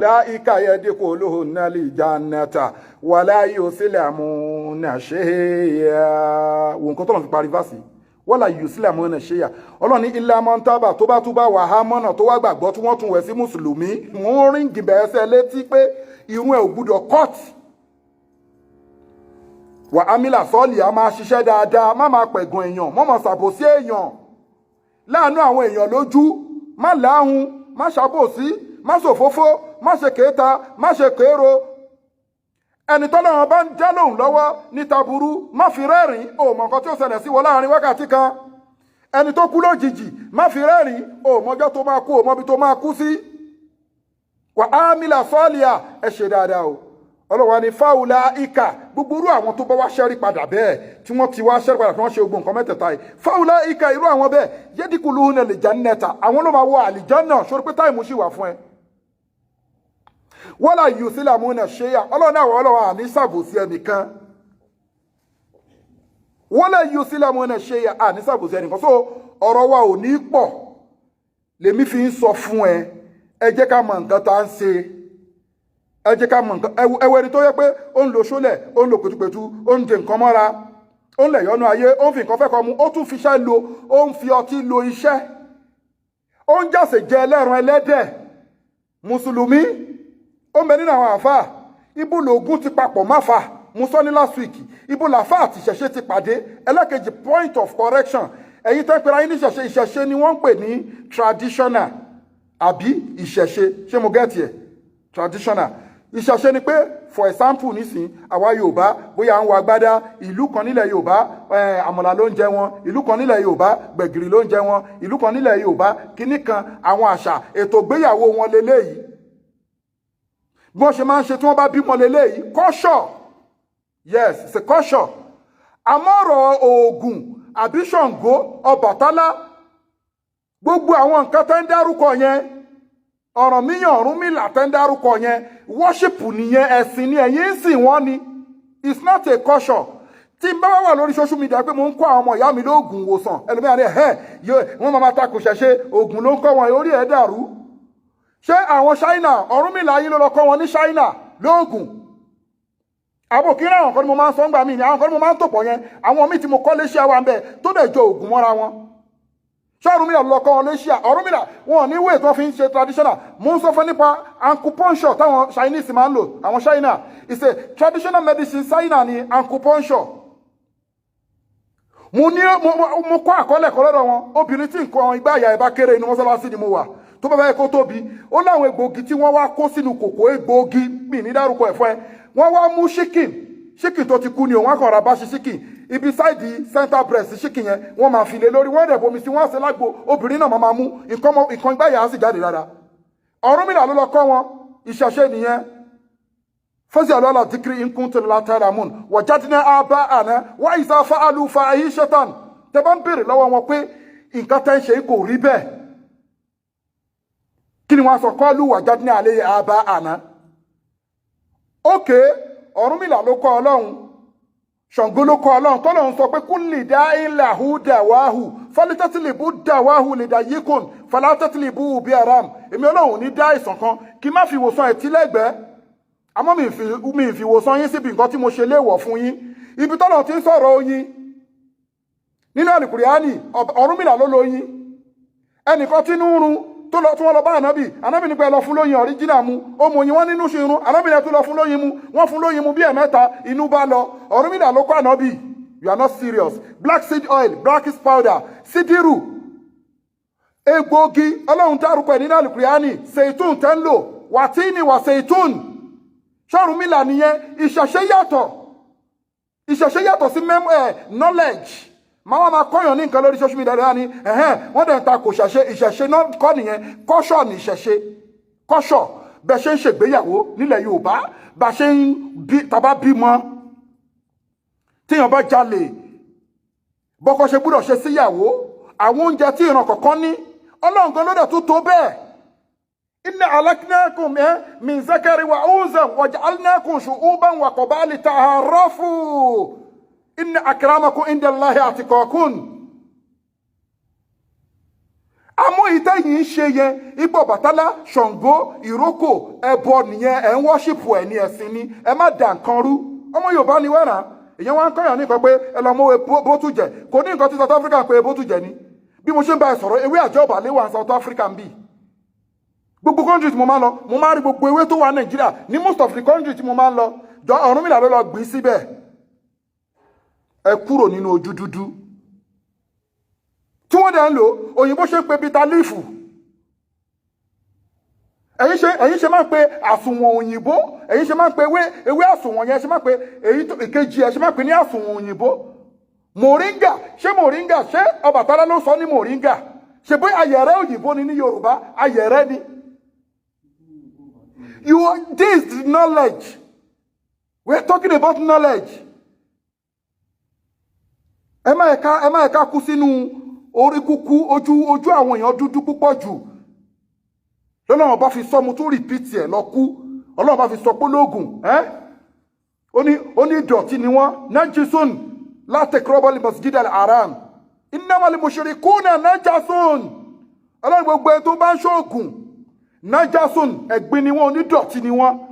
Láìka yadkhuluna al-jannata wala yuzlamuna shay'a. Wò nǹkan tọ́lọ̀ fi parí verse, wala yuzlamuna shay'a. Ọlọ́run ní illa man taba, tó bá tún bá wà á mọ́nà, tó wá gbàgbọ́, tí wọ́n tún wẹ̀ sí mùsùlùmí. Wọ́n rí gìbẹ̀ ẹsẹ̀ létí pé irun ẹ̀ ò gbúdọ̀ cut. Wa amila sọ́ọ̀lì, a máa ṣiṣẹ́ dáadáa, má máa pẹ̀gàn èèyàn, má máa ṣàbòsí èèyàn, láàánú àwọn èèyàn lójú, má láhùn, má ṣàbòsí, má ṣòfófó, má ṣe kéta, má ṣe kéro. Ẹni tọ́lọ́run bá ń já lóhùn lọ́wọ́ níta burú, má fi rẹ́rìn. Ò mọ̀ nǹkan tí ó ṣẹlẹ̀ sí wọ láàrin wákàtí kan. Ẹni tó kú lójijì, má fi rẹ́rìn. Ò mọjọ́ tó máa kú, ò mọbi tó máa kú sí. Wa amila sọ́ọ̀lìà, ẹ ṣe dáadáa o. Ọlọ́wà ní fáwùlà ìkà, gbogbo irú àwọn tó bá wá ṣẹ́rí padà bẹ́ẹ̀, tí wọ́n ti wá ṣẹ́rí padà, tí wọ́n ṣe gbogbo nǹkan mẹ́tẹ̀ẹ̀ta yìí, fáwùlà ìkà, irú àwọn bẹ́ẹ̀, yadkhuluna al-jannata, àwọn ló máa wọ àlìjánà. Sórí pé time ṣì wà fún ẹ. Wala yuzlamuna shay'a. Ọlọ́run náà, ọlọ́run àní ṣàbòsí ẹnìkan. Wala yuzlamuna shay'a, àní ṣàbòsí ẹnìkan. So ọ̀rọ̀ wa ò ní pọ̀, lèmi fi ń sọ fún ẹ. Ẹ jẹ́ ká mọ nǹkan tá à ń ṣe, ẹ jẹ́ ká mọ nǹkan. Ẹwọ ẹni tó yẹ pé ó ń lo ṣólẹ̀, ó ń lo pẹ̀tùpẹ̀tù, ó ń de nǹkan mọ́ra, ó ń lẹ̀yọ́nú ayé, ó ń fi nǹkan fẹ́ kọ́ mu, ó tún fi iṣẹ́ lo, ó ń fi ọtí lo iṣẹ́, ó ń jàsè jẹ ẹlẹ́ran ẹlẹ́dẹ̀. Mùsùlùmí, ó ń bẹ nínú àwọn àáfàá. Ibo lògùn ti papọ̀ máfa? Mo sọ ní last week, ibo làfáà àti ìṣẹ̀ṣe ti pàdé? Ẹlẹ́kejì, point of correction: ẹ̀yin tẹ́ pera yín ní ìṣẹ̀ṣe, ìṣẹ̀ṣe ni wọ́n ń pè ní traditional àbí ìṣẹ̀ṣe? Ṣé mo get ẹ̀? Traditional ìṣẹ̀ṣe ni pé, for example, nísìn àwa Yorùbá, bóyá ń wọ agbádá, ìlú kan nílẹ̀ Yorùbá, àmàlà ló ń jẹ wọn, ìlú kan nílẹ̀ Yorùbá, gbẹ̀gìrì ló ń jẹ wọn, ìlú kan nílẹ̀ Yorùbá, kinní kan, àwọn àṣà ètò ìgbéyàwó wọn leléyìí, bí wọ́n ṣe máa ń ṣe tí wọ́n bá bímọ leléyìí. Culture, yes, it's a culture. Àmọ́ ọ̀rọ̀ oògùn àbí Ṣàngó, Ọbàtálá, gbogbo àwọn nǹkan tẹ́ ń dárúkọ yẹn, Ọ̀rànmíyàn, Ọ̀rúnmìlà tẹ́ ń dárúkọ yẹn, worship nìyẹn, ẹ̀sìn ni ẹ̀yin ń sìn wọ́n ni. It's not a culture. Tí n bá wà lórí social media pé mo ń kọ́ àwọn ọmọ ìyá mi lóògùn ìwòsàn, ẹlòmíràn ní ẹ̀ wọ́n máa takò ṣẹ̀ṣe, oògùn ló ń kọ́ wọn, orí ẹ̀ dàrú. Ṣé àwọn China, Ọ̀rúnmìlà yín ló lọ kọ́ wọn ní China lóògùn? Àbò kí àwọn kan ní mo máa ń sọ ń gbà mí ni, àwọn kan ní mo máa ń tòpọ̀ yẹn, àwọn míì tí mo kọ́ léṣe wa ń bẹ tó dẹ̀ jọ ògùn mọ́ra wọn. Ṣé Ọ̀rúnmìlà lọ kọ́ wọn léṣe? Ọ̀rúnmìlà wọn ò ní wéè tí wọ́n fi ń ṣe traditional. Mo ń sọ fún nípa acupuncture táwọn Chinese máa ń lò, àwọn China. It's a traditional medicine. China ni acupuncture. Mo ní mo kọ́ àkọọ́lẹ̀ kọ́ lọ́dọ̀ wọn. Obìnrin tí nǹkan igbá àyà ẹ̀ bá kéré, inú mọ́sálásí ni mo wà, tó bá fẹ́ kó tóbi, ó láwọn egbòogi tí wọ́n wá kó sínú kòkó egbòogi mi ní dárúkọ ẹ̀fọ́ ẹ. Wọ́n wá mú chicken, chicken tó ti kú ni òun akọ̀rọ̀ abáṣe chicken, ibi side center breast chicken yẹn, wọ́n máa fi lé lórí, wọ́n dẹ̀ bomi sí, wọ́n ṣe lágbo, obìnrin náà máa mú nǹkan igbá yà á sì jáde dáadáa. Ọ̀rúnmìlà ló lọ kọ́ wọn, ìṣẹ̀ṣe nìyẹn. Fas'alu ahla dhikri in kuntum la ta'lamun. Wajadna aba'ana wa iza fa'alu fahishatan. Tẹ́ bá ń béèrè lọ́wọ́ wọn pé nǹkan tẹ́ ń ṣe kò rí bẹ́ẹ̀, kí ni wọ́n sọ? Qalu wajadna alayhi aba'ana. Ókè, Ọ̀rúnmìlà ló kọ́ Ọlọ́run, Ṣàngó ló kọ́ Ọlọ́run, tọ́lọ́run sọ pé kulli da'in lahu dawahu falitatlibu dawahu lidayikum falatatlibu bi haram. Èmi Ọlọ́run ní dá ìsàn kan kí má fi ìwòsàn ẹ̀ tí lẹ́gbẹ̀ẹ́, àmọ́ mi fi ìwòsàn yín síbi nǹkan tí mo ṣe léèwọ̀ fún yín. Ibi tọ́lọ́run ti ń sọ̀rọ̀ oyin nínú Àlùkùránì, Ọ̀rúnmìlà ló lo oyin. Ẹnìkan tí inú ń run tó lọ tí wọ́n lọ bá Ànábì, Ànábì nípa ẹ lọ fún lóyin original mu, ó mu oyin, wọ́n nínú ṣe irun. Ànábì ní tó lọ fún lóyin mu, wọ́n fún lóyin mu bí ẹ̀mẹ́ta, inú bá lọ. Ọ̀rúnmìlà ló kọ́ Ànábì. You are not serious. Black seed oil, black seed powder, sídìrù, egbòogi Ọlọ́run dárúkọ ẹ̀ nínú Àlùkùránì, seitun tẹ́ ń lò, wàtíìnì wà seitun, ṣọ́rùnmìlà nìyẹn. Ìṣẹ̀ṣe yàtọ̀, ìṣẹ̀ṣe yàtọ̀ sí knowledge. Máa wá máa kọ́yàn ní nǹkan lórí social media rẹ̀ ní ẹ̀hẹ́n, wọ́n dẹ̀ ń ta kò ṣẹ̀ṣe. Ìṣẹ̀ṣe náà kọ́ nìyẹn, kọ́ṣọ̀ ní ìṣẹ̀ṣe. Kọ́ṣọ̀ bẹ́ẹ̀ ṣe ń ṣègbéyàwó nílẹ̀ Yorùbá, bá ṣe ń bí tàbá bímọ, tíyàn bá jalè, bọ́kọ ṣe gbúdọ̀ ṣe síyàwó, àwọn oúnjẹ tí ìran kọ̀ọ̀kan ní, Ọlọ́run gan ló dẹ̀ tún tó bẹ́ẹ̀. Inna khalaqnakum min zakari wa unsa wa ja'alnakum shu'uban wa qaba'ila ta'arafu inna akramakum inda Allahi atqakum. Àmọ́ ìtẹ̀yìn ń ṣe yẹn, ipò Ọbàtálá, Ṣàngó, ìrókò, ẹbọ nìyẹn. Ẹ̀ ń worship ẹ̀ ní ẹ̀sìn ni. Ẹ má dà nǹkan rú. Ọmọ Yorùbá ni wẹ́rà. Èyàn wá ń kọ́yàn ní nǹkan pé ẹ lọ mọ́wé bótú jẹ. Kò ní nǹkan tí South Africa ń pe bótú jẹ ni. Bí mo ṣe ń bá ẹ sọ̀rọ̀, ewé àjọ ọ̀bàlẹ̀ wà South Africa ń bì. Gbogbo country tí mo máa ń lọ, mo máa ń rí gbogbo ewé tó wà Nàìjíríà ní most of the country tí mo máa ń lọ. Jọ, Ọ̀rúnmìlà ló lọ gbìn síbẹ̀. Ẹ kúrò nínú ojú dúdú tí wọ́n dẹ̀ ń lò. Òyìnbó ṣe ń pe bitter leaf, ẹ̀yin ṣe máa ń pe àsùnwọ̀n òyìnbó. Ẹ̀yin ṣe máa ń pe ewé àsùnwọ̀n yẹn, ṣe máa ń pe èyí tó ìkejì ẹ̀, ṣe máa ń pe ní àsùnwọ̀n òyìnbó. Moringa, ṣé moringa, ṣé Ọbàtálá ló sọ ní moringa? Ṣe bóyá ayẹ̀rẹ́ òyìnbó ni ní Yorùbá, ayẹ̀rẹ́ ni. You are this knowledge, we are talking about knowledge. Ẹ má ẹ̀ka kú sínú orí kúkú. Ojú àwọn èèyàn dúdú púpọ̀ jù. Lọ́lọ́run bá fi sọ, mo tún repeat ẹ̀ lọ kú. Ọlọ́run bá fi sọ pé lóògùn ẹ́, ó ní ìdọ̀tí ni wọ́n. نجس لا تقربوا المسجد الحرام إنما المشركون نجس. Ọlọ́run, gbogbo ẹni tó bá ń ṣoògùn, نجس, ẹ̀gbin ni wọ́n, onídọ̀tí ni wọ́n.